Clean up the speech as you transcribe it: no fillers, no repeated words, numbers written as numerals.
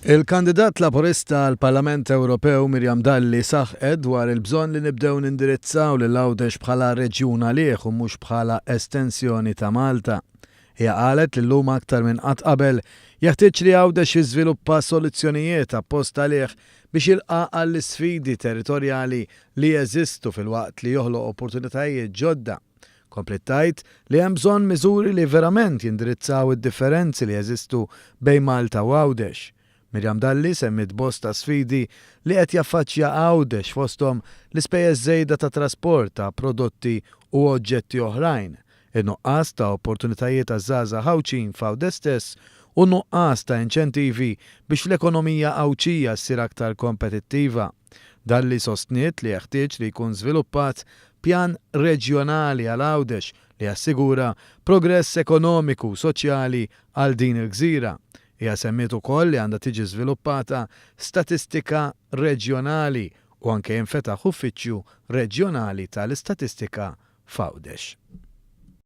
Il-kandidat Laburista għall-Parlament Ewropew Miriam Dalli saħqet dwar il-bżonn li nibdew nindirizzaw lil Għawdex bħala reġjun għalih u mhux bħala estensjoni ta' Malta. Hija qalet li llum aktar minn qatt qabel jeħtieġ li Għawdex jiżviluppa soluzzjonijiet apposta għalih biex jilqa' għall-isfidi territorjali li jeżistu filwaqt li joħloq opportunitajiet ġodda. Kompliet tgħid li hemm bżonn miżuri li verament jindirizzaw id-differenzi li jeżistu bejn Malta u Għawdex. Miriam Dalli semmiet bosta sfidi li qed jaffaċċja Għawdex fosthom l-ispejjeż żejda ta' trasport ta' prodotti u oġġetti oħrajn, in-nuqqas ta' opportunitajiet għaż-żgħażagħ Għawdxin f'Għawdex stess u n-nuqqas ta' inċentivi biex l-ekonomija Għawdxija ssir aktar kompetittiva. Dalli sostniet li jeħtieġ li jkun żviluppat pjan reġjonali għal Għawdex li jassigura progress ekonomiku u soċjali għal din il-gżira. Hija semmiet ukoll li għandha tiġi żviluppata statistika reġjonali u anke jinfetaħ uffiċċju reġjonali tal-istatistika f'Għawdex.